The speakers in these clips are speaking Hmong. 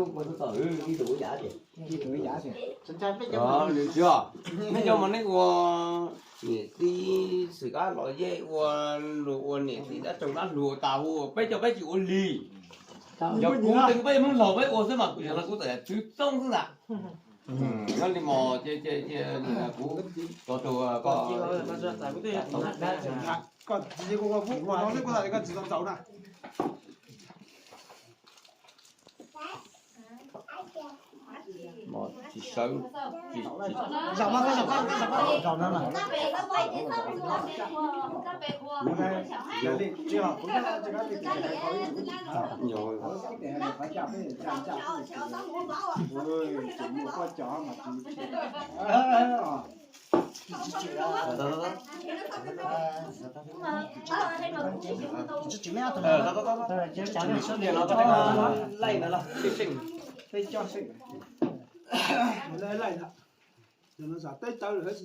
Nws tsis, nej cov mas nej ua niam tij xwm kab los yeej ua luag ua niam tij dab tsoom dab hluas tas hu, peb cov peb tsis ua li. Yog kuv ces kuv peb yog Hmoob laug peb ua xwb mas kuv yog no kuv txawm yog tswv txoob xwb ntag. Nyob li mos ces kuv tos tus koj tsis tau txaus na. Mos tsis sawv, tsis, tsis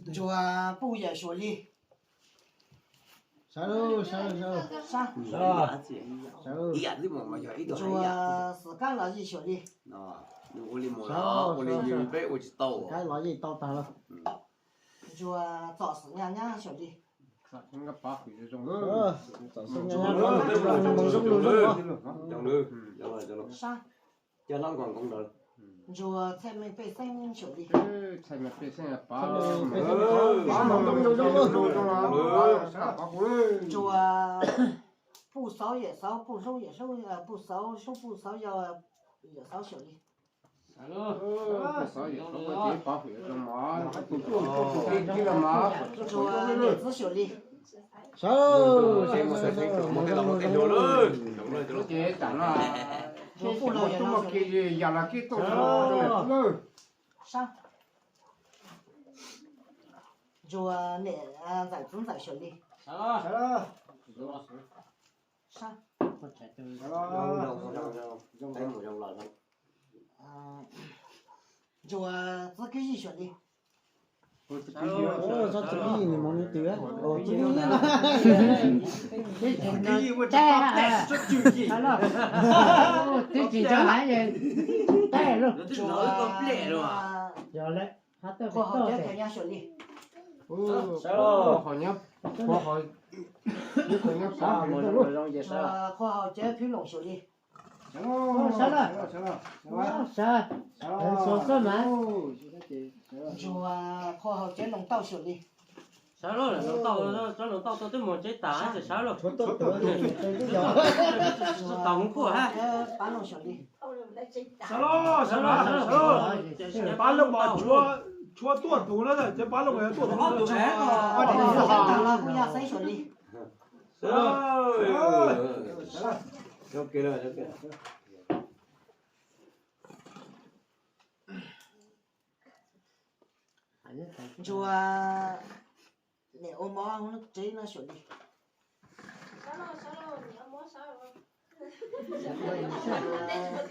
Ntsuag puj yawm Suav Lig. Ntsuag xwm kab los yeej Suav Lig. Xwm kab los yeej tau tag lawm. Ntsuag txom xwm nyab nyab Suav Lig. Sab. Ntsuag txhaj meej pej xeeb Suav Lig. Ntsuag puj xauv yawm xauv, puj hlub yawm hlub, puj xauv hlub puj xauv yau yawm xauv Suav Lig. Ntsuag niam txiv Suav Lig. Sawv, sawv, sawv, sawv, sawv, sawv. Ntsuag puj laug yawm laug Suav Lig. Sab. Ntsuag niam ntxawm txiv ntxawm Suav Lig. Sab. Ntsuag txiv kwv yij Suav Lig. Tsob txiv kwv yij nws hmoov nws twg? Txiv kwv yij, tib tsis tso hais, tab luj. Ntsuag qhua haus cawv thawj nyab Suav Lig. Ntsuag qhua haus cawv phwb loos Suav Lig. Sawv lawm. Sawv. Ntsuag qhua haus cawv loos tauj Suav Lig. Sawv lawm, loos tauj, tsob loos tauj tuaj twb mus tsev tas, sawv lawm. Tsis tau hmoov kuaj hab. Pab loos Suav Lig. Sawv lawm, sawv lawm, sawv lawm. Pab loos mas tshuav tuaj tus na, cov pab loos mas yuav tuaj tus na. Kuj yog xeeb Suav Lig. Ntsuag niam ua mov hauv tsev no Suav Lig.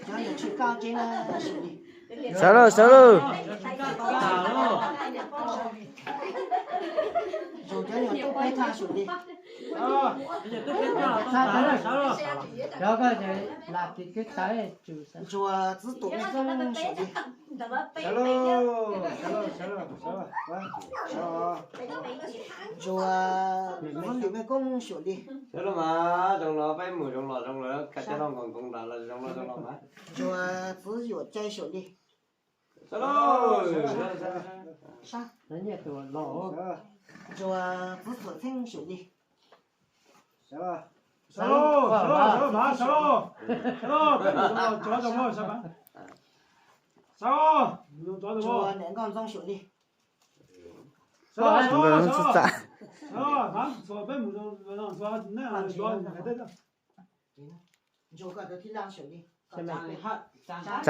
Cov niam tshwj kab tsev no Suav Lig. Sawv lawm, sawv lawm. Ntsuag cov niam tub peb thaj Suav Lig. Ntsuag txiv tus peb txoob Suav Lig. Ntsuag txiv yawm mej koob Suav Lig. Sawv lawm mas, zoo los peb mus zoo los zoo los, koj coj los nkoos nkoos nram los zoo los zoo los mas. Ntsuag txiv yuam cai Suav Lig. Sawv lawm. Ntsuag txiv txuam txheeb Suav Lig. Sawv lawm, sawv lawm, sawv lawm mas, sawv lawm. Sawv lawm, peb mus zoo los tsuav zoo mas, sawv mas. Sawv, mus zoo tsuav zoo mas. Ntsuag niam nkauj ntxoov Suav Lig. Sawv lawm, sawv lawm, sawv lawm. Sawv lawm, peb mus zoo zoo tsuav, nej yuav mus hais teb. Ntsuag koj cov thib laj Suav Lig. Tsa,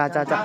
tsa, tsa.